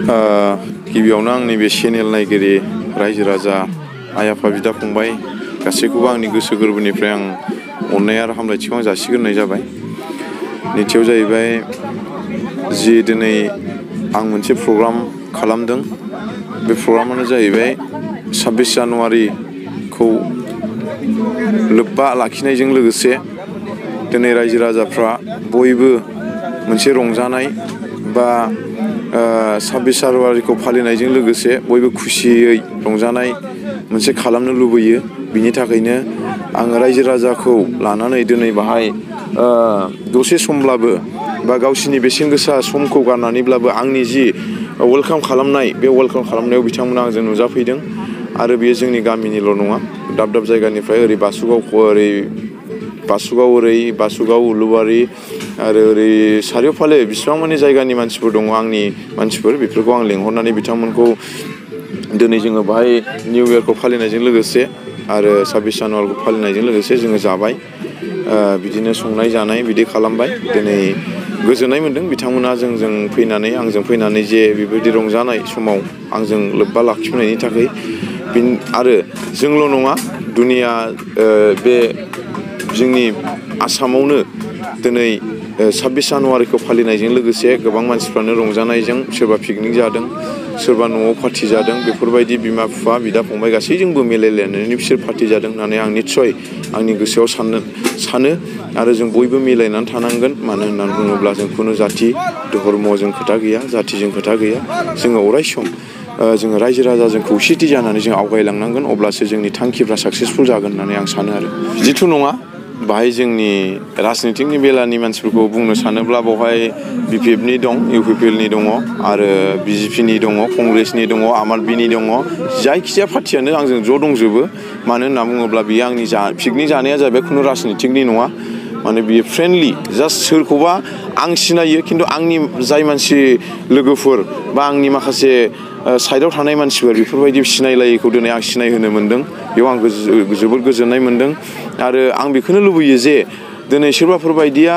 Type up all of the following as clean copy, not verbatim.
गिबियावनो आंनि बे चेनेल नायगिरि रायजो राजा आइ आफा बिदा फंबाय गासैखौबो आंनि गोसो गोरबोनिफ्राय आं अननाय आरो हामलायथिखौ आं जासिग्रोनाय जाबाय। नैथियाव जाहैबाय जि दिनै आं मोनसे प्रग्राम खालामदों बे प्रग्रामानो जाहैबाय 26 जानुवारिखौ लोब्बा लाखिनायजों लोगोसे दिनै रायजो राजाफ्रा बयबो मोनसे रंजानाय बा 26 जानुवारिखौ फालिनायजों लोगोसे बयबो खुसियै रंजानाय मोनसे खालामनो लुबैयो। बिनि थाखायनो आङो रायजो राजाखौ लानानै दिनै बाहाय दसे समब्लाबो बा गावसिनि बेसेन गोसा समखौ गारनानैब्लाबो आंनि जि वेलकाम खालामनाय बे वेलकाम खालामनायाव बिथांमोना आंजों नुजाफैदों आरो बेयो जोंनि गामिनिल' नङा, दाब दाब जायगानिफ्राय ओरै बासुगाव उलुबारि आरो ओरै सारिय'फाले बिसिबां माने जायगानि मानसिफोर दङ आंनि मानसिफोर, बेफोरखौ आं लेंहरनानै बिथांमोनखौ दिनै जोङो बाहाय निउ इयारखौ फालिनायजों लोगोसे आरो 26 जानुवारिखौ फालिनायजों लोगोसे जोङो जाबाय, बिदिनो संनाय जानाय बिदि खालामबाय। दिनै गोजोननाय मोन्दों बिथांमोना आंजों फैनानै जे बेबायदि रंजानाय समाव आंजों लोब्बा लाखिनायनि थाखाय। आरो जोंल' नङा, दुनिया बे जोंनि आसामावनो दिनै 26 जानुवारिखौ फालिनायजों लोगोसे गोबां मानसिफ्रानो रंजानायजों सोरबा पिकनिक जादों, सोरबा न'आव पार्टि जादों, बेफोरबायदि बिमा बिफा बिदा फंबाय गासैजोंबो मिलायलायनानै बिसोर पार्टि जादों होननानै आं निस्सय आंनि गोसोआव सानो आरो जों बयबो मिलायनानै थानांगोन। मानो होननानै बुङोब्ला जों खुनु जाथि धर्मजों खोथा गैया, जाथिजों खोथा गैया, जोङो अराय सम जोङो रायजो राजाजों खौसेथि जानानै जों आवगायलांनांगोन, अब्लासो जोंनि थांखिफ्रा साक्सेसफुल जागोन होननानै आं सानो आरो बिदिथ' नङा। बाहाय जोंनि राजनितिकनि बेलानि मानसिफोरखौ बुंनो सानोब्ला बेवहाय BPFनि दं, UPPLनि दङ आरो BJPनि दङ, कंग्रेसनि दङ, आम आदमिनि दङ, जायखिजाया पार्टियानो आंजों ज' दंजोबो। मानो होनना बुङोब्ला बियो आंनि पिकनिक जानाया जाहैबाय खुनु राजनितिकनि नङा, माने बियो फ्रेन्डलि, जास्ट सोरखौबा आं सिनायो खिन्थु आंनि जाय मानसि लोगोफोर बा आंनि माखासे साइडआव थानाय मानसिफोर बेफोरबायदि सिनायलायैखौ दिनै आं सिनायहोनो मोन्दों, बेयाव आं जोबोद गोजोननाय मोन्दों। आरो आं बेखौनो लुबैयो जे दिनै सोरबाफोर बायदिया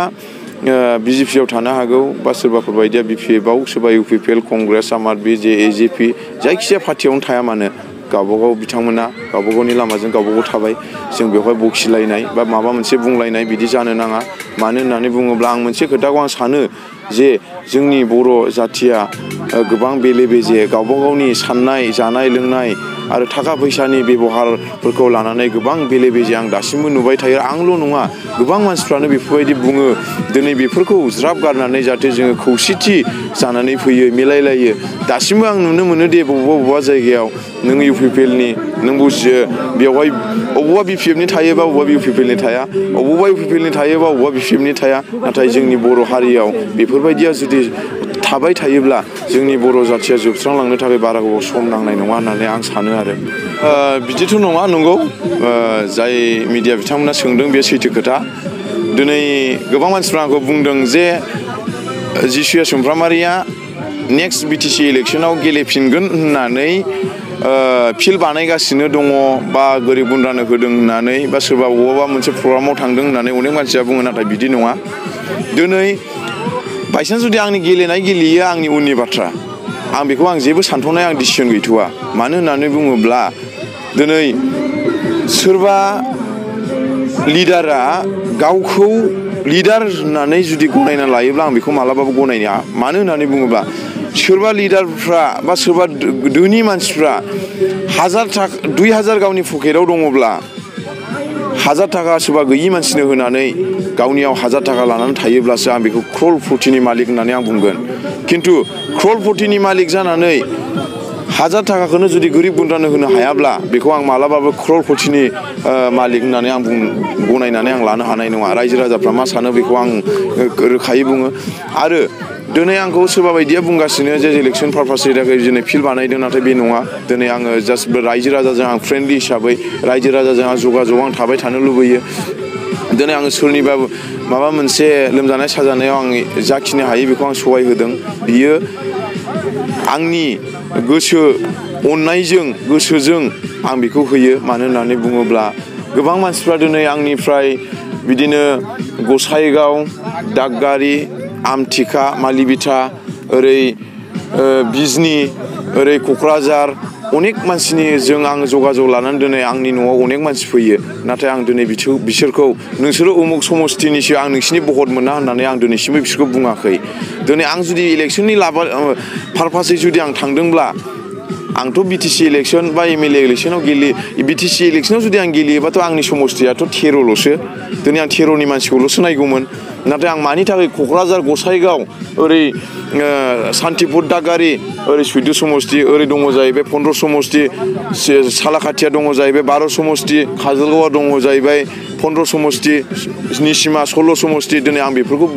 BJPआव थानो हागौ बा सोरबाफोर बायदिया BPFआव, सोरबा UPPL, कंग्रेस, आम आदमि, AJP, जायखिजाया पार्टियावनो थाया मानो गावबागाव बिथांमोना गावबागावनि लामाजों गावबागाव थाबाय। जों बेवहाय बखिलायनाय बा माबा मोनसे बुंलायनाय बिदि जानो नाङा। मानो होननानै बुङोब्ला आं मोनसे खोथाखौ आं सानो जे जोंनि बर' जाथिया गोबां बेले बेजे, गावबा गावनि साननाय जानाय लोंनाय आरो थाखा फैसानि बेब'हारफोरखौ लानानै गोबां बेले बेजे आं दासिमबो नुबाय थायो। आंल' नङा, गोबां मानसिफ्रानो बेफोरबायदि बुङो। दिनै बेफोरखौ ज्राब गारनानै जाहाथे जोङो खौसेथि जानानै फैयो, मिलायलायो। दासिमबो आं नुनो मोनो दे बबेबा जायगायाव नों UPPLनि नों बुजियो बेवहाय अबेबा BPFनि थायोबा अबेबा UPPLनि थाया, अबेबा UPPLनि थायोबा अबेबा BPFनि थाया। नाथाय जोंनि बर' हारियाव बेफोरबायदिया जुदि थाबाय थायोब्ला जोंनि बर' जाथिया जोबस्रांलांनो थाखाय बारा गोबाव सम नांनाय नङा होननानै आं सानो आरो बिदिथ' नङा। नंगौ, जाय मिडिया बिथांमोना सोंदों बे सैथो खोथा। दिनै गोबां मानसिफ्रा आंखौ बुंदों जे जिसुया सुमफ्रामारिया नेक्स्ट BTC इलेक्सनाव गेलेफिनगोन होननानै फिल्ड बानायगासिनो दङ बा गोरिब गुन्द्रानो होदों होननानै, बा सोरबा बबेबा मोनसे प्रग्रामाव थांदों होननानै अनेक मानसिया बुङो। नाथाय बिदि नङा। दिनै बायसान्स जुदि आंनि गेलेयो आंनि उननि बाथ्रा, आं बेखौ जेबो सानथ'नाय डिसिसन गैथ'वा। मानो होननानै बुङोब्ला दिनै सोरबा लिडारा गावखौ लिडार होननानै जुदि गनायना लायोब्ला आं बेखौ मालाबाबो गनायनो हाया। मानो होननानै बुङोब्ला सोरबा लिडारफ्रा बा सोरबा धोनि मानसिफ्रा 2000 गावनि पकेटाव दङब्ला 1000 थाखा सोरबा गैयि मानसिनो होनानै गावनियाव 1000 थाखा लानानै थायोब्लासो आं बेखौ क्र'रपतिनि मालिक होननानै आं बुंगोन। खिन्थु क्र'रपतिनि मालिक जानानै 1000 थाखाखौनो जुदि गोरिब गुन्द्रानो होनो हायाब्ला बेखौ आं मालाबाबो क्र'रपतिनि मालिक होननानै आं गनायनानै आं लानो हानाय नङा। रायजो राजाफ्रा मा सानो बेखौ आं रोखायै बुङो। आरो दिनै आंखौ सोरबा बायदिया बुंगासिनो जे इलेक्सन पारपासनि थाखाय दिनै फिल्ड बानायदों, नाथाय बे नङा। दिनै आङो जास्ट रायजो राजाजों आं फ्रेन्डलि हिसाबै रायजो राजाजों आं जगाजग आं थाबाय थानो लुबैयो। दिनै आङो सोरनिबा माबा मोनसे लोमजानाय साजानायाव आं जाखिनि हायो बेखौ आं सहाय होदों। बियो आंनि गोसो अननायजों गोसोजों आं बेखौ होयो। मानो होननानै बुङोब्ला गोबां मानसिफ्रा दिनै आंनिफ्राय बिदिनो गसाइगाव, दागगारि, आमथिखा, मालिबिथा, ओरै बिजनि ओरै क'क्राझार अनेक मानसिनि आं जगाजग लानानै दिनै आंनि न'आव अनेक मानसि फैयो नाथाय आं दिनै बिसोरखौ नोंसोरो उमुक समस्तिनिसो आं नोंसिनि भट मोना होननानै आं दिनैसिमबो बिसोरखौ बुङाखै दिनै आं जुदि इलेक्सननि पारपासै जुदि आं थांदोंब्ला आंथ' बिटिसि इलेक्सन बा एमएलए इलेक्सनाव बिटिसि इलेक्सनाव जुदि आं गेलेयोबाथ' आंनि समस्तियाथ' 13ल'सो दिनै आं 13नि मानसिखौल'सो नायगौमोन नाथाय आं मानि थाखाय क'क्राझार गसाइगाव ओरै सान्तिपुर दागारि ओरै 14 समस्ति ओरै दङ जाहैबाय 15 समस्ति सालाकाथिया दङ जाहैबाय 12 समस्ति काजलगावआ दङ जाहैबाय 15 समस्ति निसिमा 16 समस्ति दिनै आं बेफोरखौ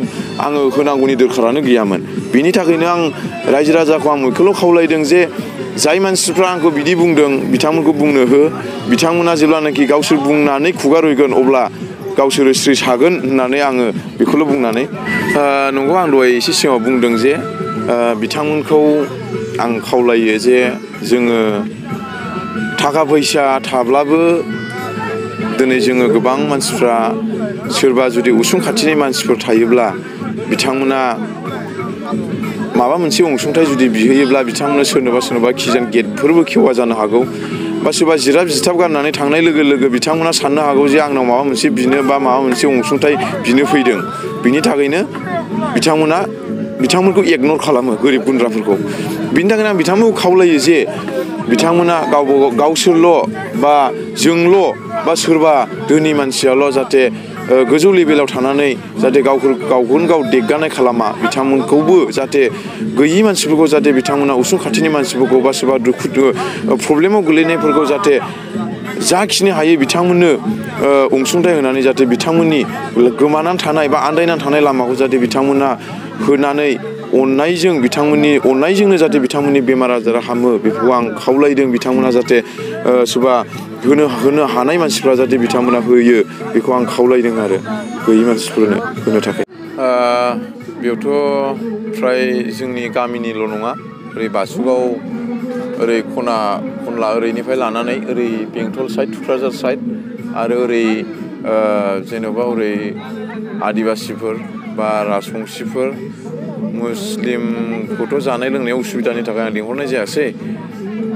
आङो होनांगौनि दरखारानो गैयामोन बिनि थाखायनो आं रायजो राजाखौ आं मोनसेल' खावलायदों जे जाय मानसिफ्रा आंखौ बिदि बुंदों बिथांमोनखौ बुंनो हो बिथांमोना जेब्लानाखि गावसोर बुंनानै खुगा रुयगोन अब्ला गावसोरो स्रि सागोन होननानै आङो बेखौल' बुंनानै नंगौ आं दहाय एसे सिगाङाव बुंदों जे बिथांमोनखौ आं खावलायो जे जोङो थाखा फैसा थाब्लाबो दिनै जोङो गोबां मानसिफ्रा सोरबा जुदि उसुं खाथिनि मानसिफोर थायोब्ला बिथांमोना माबा मोनसे अनसुंथाइ जुदि बिहैयोब्ला बिथांमोना सोरनोबा खिजान गेटफोरबो खेवा जानो हागौ बा सोरबा जिराब जिथाब गारनानै थांनाय लोगो लोगो बिथांमोना साननो हागौ जे आंनाव माबा मोनसे बिनो बा माबा मोनसे अनसुंथाइ बिनो फैदों बिनि थाखायनो बिथांमोनखौ इगनर खालामो गोरिब गुन्द्राफोरखौ बिनि थाखायनो आं बिथांमोनखौ खावलायो जे बिथांमोना गावसोरल' बा जोंल' बा सोरबा धोनि मानसियाल' जाहाथे गोजौ लेभेलाव थानानै जाहाथे गावखौनो गाव देग्गानाय खालामा बिथांमोनखौबो जाहाथे गैयि मानसिफोरखौ जाहाथे बिथांमोना उसुं खाथिनि मानसिफोरखौ बा सोरबा प्रब्लेमाव गोलैनायफोरखौ जाहाथे जाखिनि हायो बिथांमोननो अनसुंथाइ होनानै जाहाथे बिथांमोननि गोमानानै थानाय बा आन्दायनानै थानाय लामाखौ जाहाथे बिथांमोना होनानै अननायजोंनो जाहाथे बिथांमोननि बेमार आजारा हामो बेखौ आं खावलायदों बिथांमोना जाहाथे सोरबा होनो हानाय मानसिफ्रा जाहाथे बिथांमोना होयो बेखौ आं खावलायदों आरो गैयि मानसिफोरनो होनो थाखाय बेयावथ' फ्राय जोंनि गामिनिल' नङा ओरै बासुगाव ओरै खनला ओरैनिफ्राय लानानै ओरै बेंटल साइड थुक्राझार साइड आरो ओरै जेन'बा ओरै आदिबासिफोर बा राजबंसिफोर मुस्लिमखौथ' जानाय लोंनायाव उसुबिदानि थाखाय आं लिंहरनाय जायासै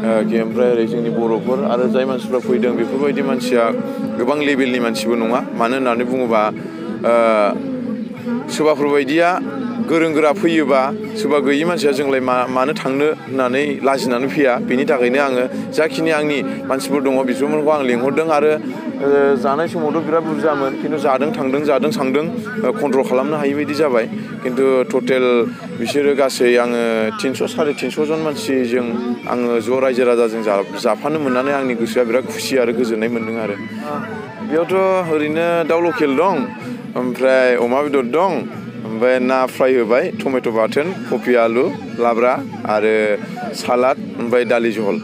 ओमफ्राय ओरै जोंनि बर'फोर आरो जाय मानसिफ्रा फैदों बेफोरबायदि मानसिया गोबां लेभेलनि मानसिबो नङा मानो होननानै बुङोबा सोरबाफोर बायदिया गोरों गोरा फैयोबा सोरबा गैयि मानसिया जोंलाय मानो थांनो होननानै लाजिनानै फैया बेनि थाखायनो आङो जाखिनि आंनि मानसिफोर दङ बिसोरखौ आं लिंहरदों आरो जानाय समावथ' बिराद बुरजामोन खिन्थु जादों थांदों कन्ट्रल खालामनो हायि बायदि जाबाय खिन्थु टटेल बिसोरो गासै आङो 300 350 जन मानसिजों आङो ज' रायजो राजाजों जाफानो मोननानै आंनि गोसोआ बिराद खुसि आरो गोजोननाय मोन्दों आरो बेयावथ' ओरैनो दाउ लकेल दं ओमफ्राय अमा बेदर दं ओमफ्राय ना फ्राय होबाय टमेट' बाथोन कफि आलु लाब्रा आरो सालाद ओमफ्राय दालि जहल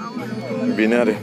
बेनो आरो